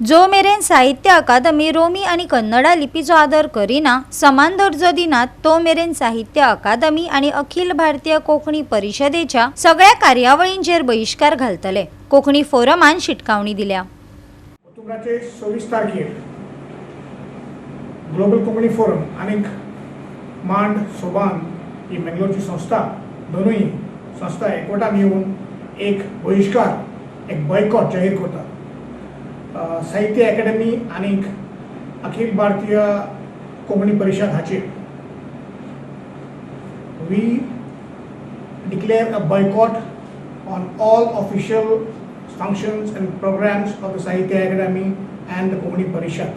जो मेरेन साहित्य अकादमी रोमी आनी कन्नडा लिपीचो आदर करिना, समान दर्जो दिनात, तो मेरेन साहित्य अकादमी आनी अखिल भारतीय कोंकणी परिशदेच्या सगळ्या कार्यावळींचेर बहिश्कार घालतले. कोंकणी फोरमान शिटकावणी दिल्या. ऑक्टोबराचे 26 तारखेर ग्लोबल कोंकणी फोरम आनीक मांड सोबान ही मेंगलोरची संस्था, दोनूय संस्था एकवटान येवन एक बहिश्कार, एक बॉयकॉट जाहीर करतात साहित्य अकादमी आनीक अखिल भारतीय कोंकणी परिशद हाचेर. We declare a boycott on all official functions and programs of the Sahitya Akademi and the Konkani Parishad.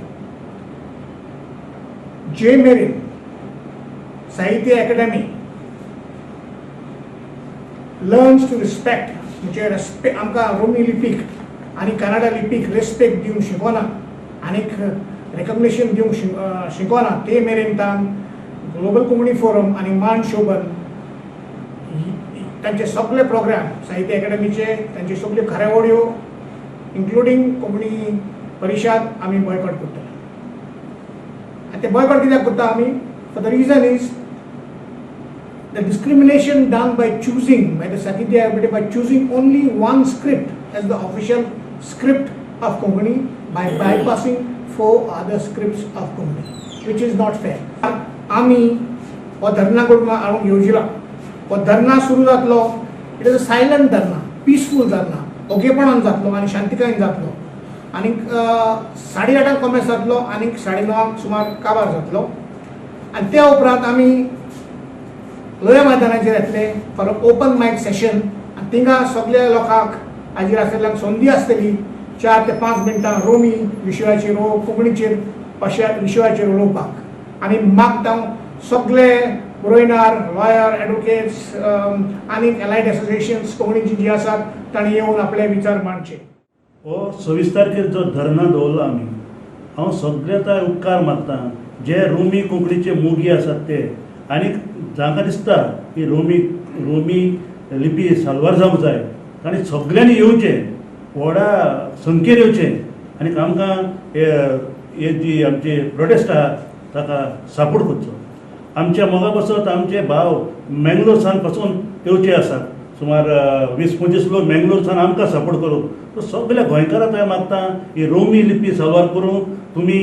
जे मेरेन साहित्य अकादमी लर्न्स टू रिस्पेक्ट, म्हणजे रेस्पेक्ट, आमकां रोमी लिपीक आनी कन्नडा लिपीक रेस्पेक्ट दिवंक शिकोना आनीक रेकग्नेशन दिवंक शिकोना, ते मेरेन तान ग्लोबल कोंकणी फोरम आनी मान शोभन तांचे सगळे प्रोग्राम, साहित्य अकादमीचे तांचे सगल्यो कार्यावळ्यो, इन्क्लुडींग कोंकणी परिशद, आमी बॉयकॉट करतले. आनी ते बॉयकॉट कित्याक करता आमी? For the reason is the discrimination done by choosing, by the Sahitya Akademi, by choosing only one script as the official script of Konkani by bypassing four other scripts of Konkani, which is not fair. आमी हो धरना करून हाडूंक येवजिला. हो धरना सुरू जातलो. It is a silent dharna, peaceful dharna, ओगेपणान जातलो आनी शांतिकायेन जातलो आनीक 8:30 कॉमेस जातलो आनीक 9:30 सुमार काबार जातलो. आनी त्या उपरांत आमी लोहिया मैदानाचेर येतले फॉर ओपन मायक सेशन आनी थिंगा सगल्या लोकांक, हाजीर आसलेल्यांक संदी आसतली 4 ते 5 मिनटां रोमी विशयाचेर वो कोंकणीचेर अशा विशयाचेर उलोवपाक. आनी मागता हांव सगळे बरोयणार, लॉयर, एडवोकेट्स आनी एलायड एसोसिएशन्स कोंकणीची जी आसात, तांणी येवन आपले विचार मांडचे. हो 26 तारखेर जो धरना दवरला आमी, हांव सगळे आतां उपकार मागता जे रोमी कोंकणीचे मोगी आसात ते आनी जांकां दिसता की रोमी लिपी साल्वार जावंक जाय, तांणी सगळ्यांनी येवचें, व्हडा संख्येन येवचें आनी आमकां हे हे जी आमची प्रोटेस्ट आहा ताका सपोर्ट करचो. आमच्या मोगा पासत आमचे भाव मेंगलोर सान पासून येवचे आसात. सुमार 20-25 लोक मेंगलोर सान आमकां सपोर्ट करूंक. सो सगल्या गोंयकारां हांवें मागता, ही रोमी लिपी साल्वार करूंक तुमी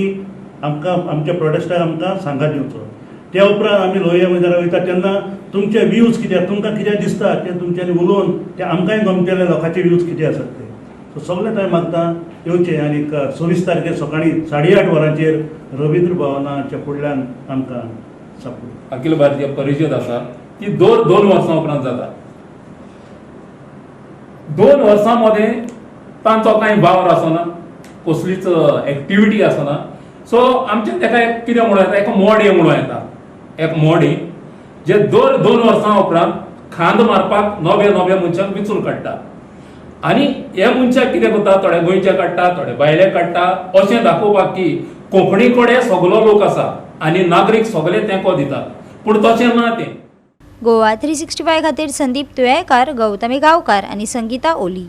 आमकां आमच्या प्रोटेस्टाक आमकां सांगात दिवचो. त्या उपरांत आमी लोहिया मैदानार वयता तेन्ना तुमचे व्यूज कितें, तुमकां कितें दिसता तें तुमच्यांनी उलोवन ते आमकांय गमतले, लोकांचे व्यूज कितें आसात ते. सो सगळें हांवें मागता, येवचें आनी 26 तारखेर सकाळीं 8:30 वरांचेर रवींद्र भवनाच्या फुडल्यान आमकां सपोर्ट. अखिल भारतीय परिशद आसा ती दर 2 वर्सां उपरांत जाता. 2 वर्सां मदें तांचो कांय वावर आसना, कसलीच एक्टिविटी आसना. सो आमचें ताका एक कितें म्हणूं येता, एक मोडें म्हणूं येता, एक मोडें जे दर 2 वर्सां उपरांत खांद मारपाक नव्या नव्या मनशांक विचून काडटा. आनी हे मनशाक कितें करता, थोडे गोंयचे काडटा, थोडे भायले काडटा, अशें दाखोवपाक की कोंकणी कडेन सगलो लोक आसा आनी नागरीक सगळे तेंको दितात. पूण तशें ना तें. गोवा 365 खातीर संदीप तुयेकार, गौतमी गांवकार आनी संगीता ओली.